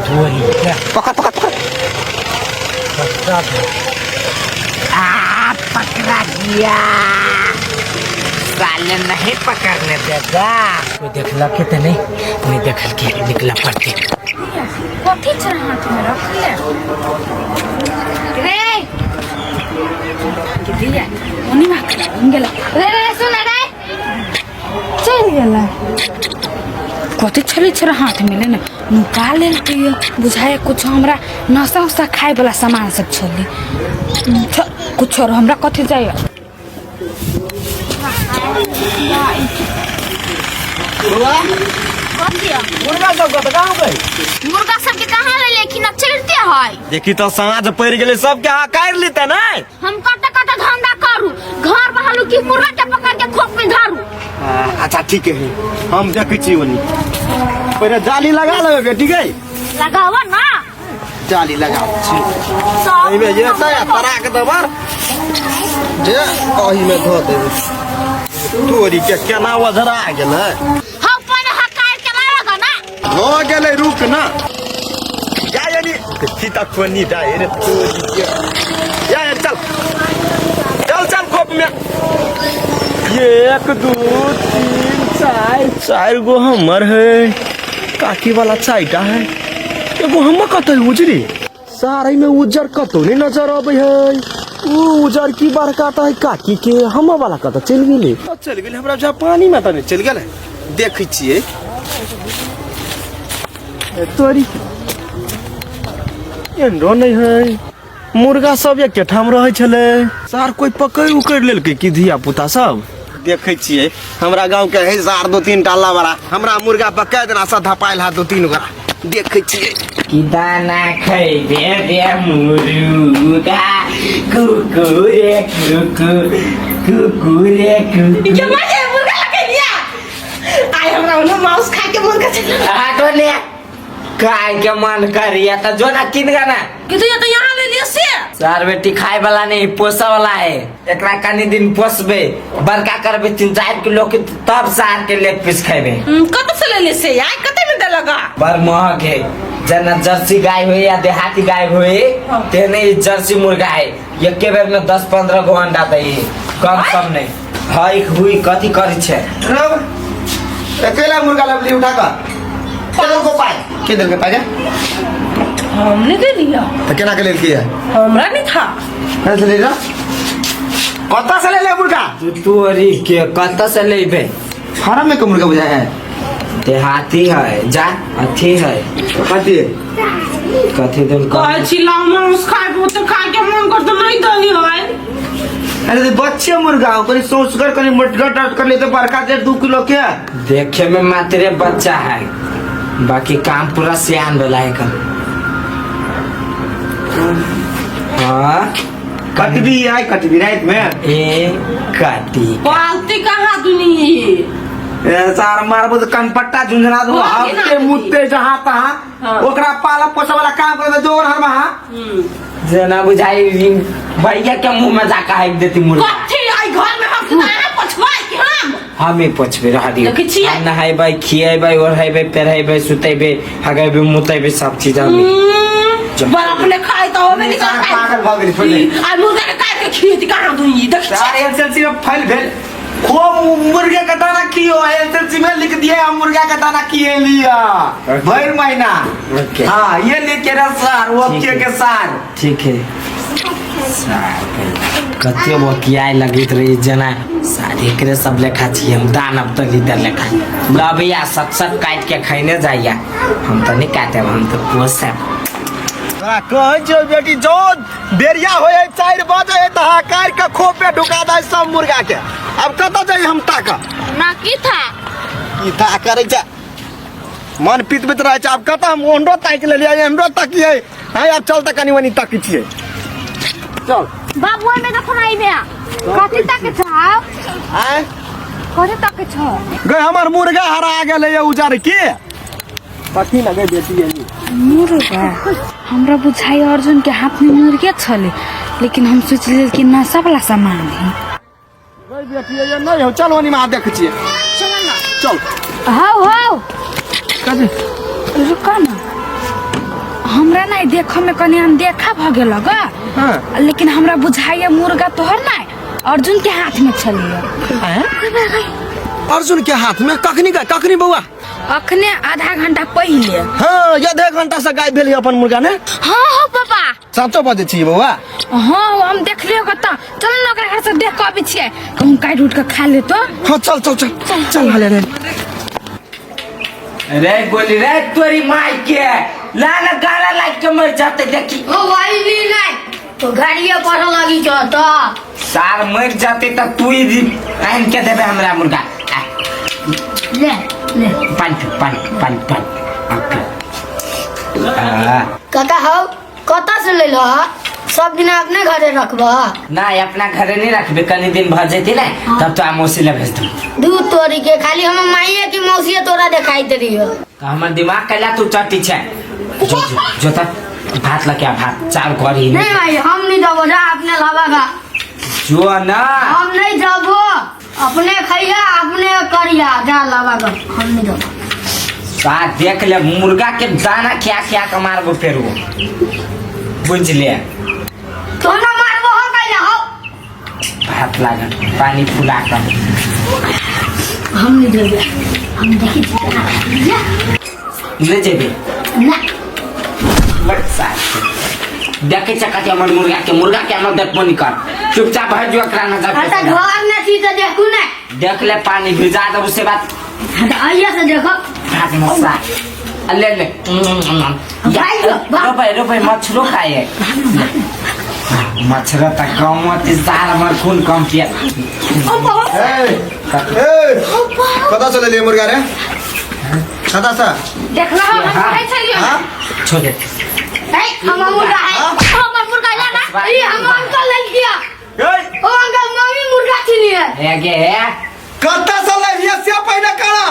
तोरी के पकड़ पकड़ पकड़। बच्चा आ पकड़ा गया साले, नहीं पकड़ने देगा। कोई देखला के तो नहीं, नहीं देखल के निकला पड़ते। कथी छै हाथ में रखले रे? दिया ओनी मा गेला रे। रे सुन रे, चल गेला। कथी छलै छलै हाथ में ले ने नुका लेलकै। बुझाय कुछ हमरा नशा उशा खाए वाला सामान सब छलै। कुछ और हमरा कथी जाय। मुर्गा सब कतऽ कहाँ गई? मुर्गा सबके कहाँ ले लेकिन अब चढ़ते है। देखी तो, साँझ पड़ि गेलै, सबके हकारि लेते ने। हम कत कत धंधा करू, घर बहालू कि मुर्गा के पकड़ के खोप में धरू? अच्छा ठीक है, हम देखै छी ओनी। पहिले जाली लगा लेबै बेटी गई। लगावा ना। जाली लगा छी। सब एहिमे जे एतै आ तराक देबर जे ओहिमे धऽ देबै। तोरी के केना ओझरा गेलै। हम पहले हकार के लागा ना। भऽ गेलै, रुक ना। जा यानी सीता कोनी जा रे तोरी के। या या, चल चल चल खोप में। 1 2 3 4, 4 गो हमर है, काकी वाला चारिटा है, एगो हमर कतऽ है उजरी? सारे में उज्जर कतौ नहीं नजर अबै है। ऊ उज्जर की बड़का तऽ है काकी के, हमर वाला कतऽ चलि गेलै? चलि गेलै हमरा जा पानी में तऽ नहि चलि गेलै? देखै छियै। ए, तोरी एंडो नहीं है। मुर्गा सब एके ठाम रहै छलै सार, कोई पकड़ि उकड़ि लेलकै की धिया पुता सब? देखै छियै, हमरा गांव के है सार दो तीन टाला वाला, हमरा मुर्गा पकड़ देना सब धपायल है दो तीन गोरा। देखै छियै। कि दाना खैबे रे मुर्गा, कुकुरे कुकुर कुकुरे कुकुर। के माय मुर्गा लगे लिया आइ हमरा ओनो माउस खाए के मन कर। हटो ने, खाए के मन करिया तो जो ना किन गा ना। कि तो ये तो यहाँ ले लिया से। सार बेटी खाए वाला नहीं, पोसा वाला है। एकरा कनी दिन पोसबे, बड़का करबे 3-4 किलो के, तब सार के लेग पीस खेबे। कत से ले ले से यार, कते में देलगा? बड़ महग है। जना जर्सी गाय हुए या देहाती गाय हुए, तेने ई जर्सी मुर्गा है। एके बेर में 10-15 गो अंडा दे, कम कम नहीं हई हुई। कथी करी छे? रब अकेला मुर्गा लबली उठा कर के देलको पाय, के देलकै पाय? हमने दे लिया। तो केना के लेलकै है? हमरा नहीं था। कतऽ से ले रहा? कतऽ से ले ले मुर्गा? तू तोरी के, कत से लेबे? फार्म में के मुर्गा बुझाय है। देहाती है जा अथी है। कथी? कथी दिन? कहै छी लाओ माउस खाए, तो खाए के मन कर तो नहीं दही है। अरे तो बच्चे मुर्गा हो, कनी सोच कर कनी मोटगर टट कर ले तो बड़का 1.5-2 किलो के। देखे में मात्रे बच्चा है, बाकी काम पूरा सियान वाला है कर। हाँ। कटबी आय, कटबी रात में। ए कटी। पालती कहाँ दुनी? ए, सार मारबो तो कनपट्टा झुंझुना दो। हाँ, कि ना? हफ्ते मुत्ते जहाँ तहाँ। हाँ। ओकरा पाला पोसे वाला काम करे जोर हर महा। जना बुझाई भैया के मुंह में जाकर हाइक देती मुर्गा। कथी आई घर में हम अहाँ पछुआई कि हम? हम ही पोछबे, रह दियो। देखै छियै? हम नहाइबै, खियेबै, ओढ़ेबै, पेढ़ेबै, सुतेबै, हगेबै, मुतेबै, सब चीज हम। बड़ अपने खाए तो होबे नहीं सार करता। पागल भऽ गेली छोड़ि दे। आ मुर्गा के काट के खिएती कहाँ दुनी? देखै छियै? सार एसएलसी में फेल भेल, खूब मुर्गे का दाना कियो। एसएलसी में लिख दिए हम मुर्गा का दाना किए लिया भर महीना। ओके। हाँ, ये लिख के रह सर वो ठीक के है। के सर। ठीक है सार, कते बकियाए लगैत रही जना सार। एकरे सब लेखा छी हम दानव तली दर लेखा। लबैया सक सक काटि के खैने जाइया, हम तऽ नहि काटब, हम तऽ पोसब। तोरा कहै छियौ बेटी, जो बेरिया होइ है, 4 बजे है, तऽ हकार के खोप में ढुका दे सब मुर्गा के। अब कतऽ जाइ हम ताकऽ? ना की था। की था करै छै, मन पीत पीत रहै छै। आब कतऽ हम ओंडो ताकि लेलियै, एम्हरो ताकियै हँ। आब चल तऽ कनि मनि ताकै छियै, चल। बाबू, ओहिमे देखो ना, एहिमे कथी तक छौ? आँय? कथी तक छौ? गई, हमर मुर्गा हरा गेलै ये उजर के। कथी लगे बेटी एनी? मुर्गा हमरा बुझाइ अर्जुन के हाथ में मुर्गे छले, लेकिन हम सोच लेल कि नशा वाला सामान है। गई बेटी, ये नहीं हो। चल ओनी में देख छियै, चल। हाउ हाउ। कथी? रुका ना। हमरा नहीं देख में कनी अनदेखा भ गेल ग। हाँ। लेकिन हमरा बुझाइए मुर्गा तोहर नहीं अर्जुन के हाथ में छलिए। अर्जुन के हाथ में कखनी का कखनी बौआ? अखने आधा घंटा पहले। हाँ, आधे घंटा से गायब भेल अपन मुर्गा ने। हाँ हो पापा। साचो बजै छी बौआ? हाँ हम देख लियो कत, चल न ओकरा घर से देख के अबै छियै, कहूँ काटि उठ के खा ले तो। हाँ चल चल चल चल चल हाले रे। रे गोली रे तोरी माई के ला ना गाड़ा लाइट के मर जाते देखी। ओ भाई भी नहीं तो गाड़िए पर लगी छ तो सार मर जाते त तू ही आन के देबे हमरा मुर्गा। आ, ले ले पानी पी, पानी पानी पानी आ, पी। आ, काका हौ कतऽ से ले लह? सब दिन अपने घरे रखबह? ना अपना घरे नहीं रखबे, कनी दिन भर जेती ना तब तो मौसी ले भेज दूं। दूध तोरी के खाली हम माइये की मौसी तोरा दिखाई दे रही हो। तो हमर दिमाग कैला तू चटी छे। जो जो जो त भात लके आ, भात चार घर ही नहीं भाई हम नहीं जाबो, जा अपने लावा का। जो ना हम नहीं जाबो, अपने खैया अपने करिया, जा लावा का, हम नहीं जाबो। सा देख ले मुर्गा के दाना क्या क्या के मारबो फेर वो बुझ ले। तो ना मारबो हो कैला हो। भात लागल पानी फुला कर। हम नहीं जाबो, हम देखी जा ले जेबे ना बट साथ देखे छ कथी हमर मुर्गा के, मुर्गा के हमर देखबो नहीं कर, चुपचाप हट जो एकरा नजर पे। अच्छा घर में छी तो देखू ना। देख ले पानी भिजा दब उससे बात। हाँ, तो आइए से देखो। भात मसा ले ले। भाई लो, भाग। रोपे रोपे मछरो खाए। मछरो त कम होती सार हमर खून कम किया। ए ए कता से ले मुर्गा रे? कता से? देखला हम हाँ। खाइ छलियै। हाँ? छोड़ दे। ए हमर मुर्गा है, हमर मुर्गा ले ना, ई हम अंकल ले लिया। ए ओ अंकल मम्मी मुर्गा छीनी है। हे गे हे कता से ले लिया से पहले करा?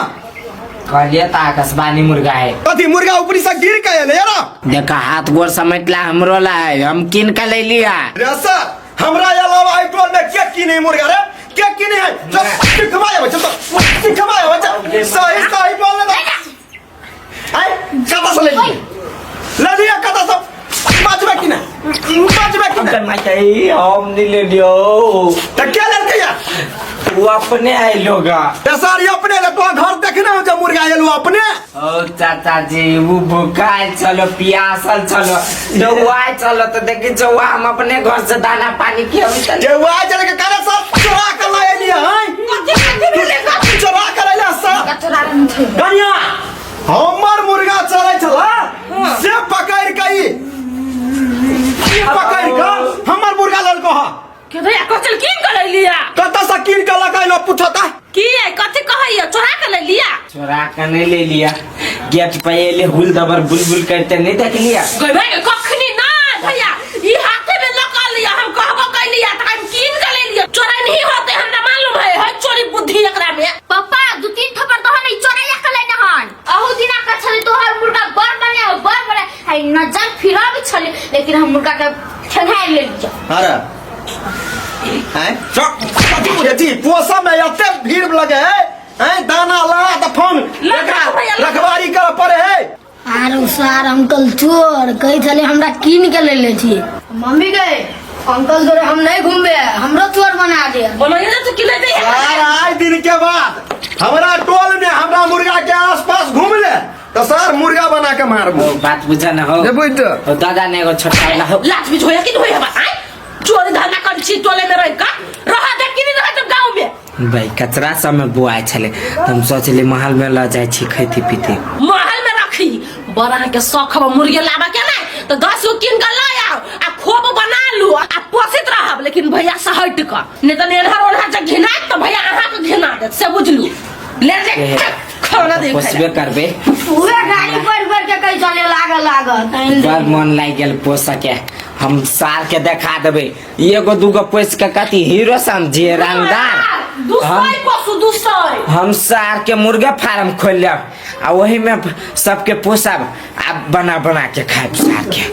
कहलिए त आकाशवाणी मुर्गा है। कथी मुर्गा ऊपरी से गिर के आयल यार? देखा हाथ गोर समेटला हमरो ला है, हम किन के ले लिया। रे सर हमरा अलावा आई टोल में के किने मुर्गा रे? के किने है? चल सिखवाए बच्चा, चल सिखवाए बच्चा, सही सही बोल ले। आई कता से ले लिया? ले लिया कता से? बाजबे कि ना? बाजबे कि ना? अंकल माई के हम नहीं ले लियो। त के लड़के यार? वो अपने आए लोग। ते सर ये अपने ले तो घर देखने हो जब मुर्गा आयल अपने। ओ चाचा जी वो भूखाल चलो प्यासल चलो तो वो आए चलो तो देखी जो वो हम अपने घर से दाना पानी के अभी तक जे वो आए चले के करे सर चोरा कर लाए लिया हैं? चोरा कर लाए सर। चोरा लेने छै। कन्या हमर मुर्गा चले छला से पकड़ के ई पकड़ के हमर मुर्गा ललको हा। के भैया कथी कीन के ले लिया? कत से कीन के लगाइलो पूछता? की है कथी कहैया चोरा के ले लिया? चोरा के नहीं ले लिया, गेट पे एले हुल दबर बुलबुल करते नहीं देख लिया। गई भाई कखनी ना भैया ई हाथे में लगा लिया, हम कहबो कै लिया त हम कीन के ले लिया, चोरा नहीं होते हमरा मालूम है, है चोरी बुद्धि एकरा में। पापा दू तीन थप्पड़ तो नहीं चोरा के लेने हन, अहू दिना का छले तोहर मुर्गा बड़ बने हो बड़ बड़े है, नजर फिरा भी छले लेकिन हम मुर्गा के ठेंगाई ले लिया। अरे हैं चल कथी बुझे छी पोसा में एते भीड़ लगे है हैं दाना ला त फोन भैया, ला। रखवारी कर पड़े है। आरो सार अंकल चोर कही छले हमरा कीन के ले ले छी। मम्मी गए अंकल तोरे हम नहीं घूमबे, हमरो चोर बना दे। बोलो ये तो की ले दे। सर आज दिन के बाद हमरा टोल में हमरा मुर्गा के आसपास घूम ले तो सर मुर्गा बना के मारबो। बात बुझा न हो। ने बुझ तो। ओ दादा ने एगो छोटा वाला हो। लाज भी होया कि होया बा आय चोरी धंधा कर छी टोले में रह का रह दे कि नहीं रह तब गांव में। भाई कचरा सब में बुआई छले त हम सोचली महल में ल जाय छी खैती पीती। महल में रखी बड़ा के शौक हब मुर्गे लाबा के ना तो 10 गो कीन के ल आओ आ खोब बना लू आ पोसित रहब, लेकिन भैया से हट क नहीं तो एन्हर ओन्हर से घिना तो भैया अहाँ के घिना देत से बुझलू। ले ले खाना दे पोसबे करबे। पूरा गाड़ी पर पर के कहीं चले लागल लागल बड़ मन लागि गेल पोसऽ के, हम साल के देखा देबै एगो दूगो पोस के कथी हीरो समझिए रंगदार। 200 पशु 200। हम सार के मुर्गा फार्म खोल लेब आ ओही में सबके पोसब आ बना बना के खायब सार के।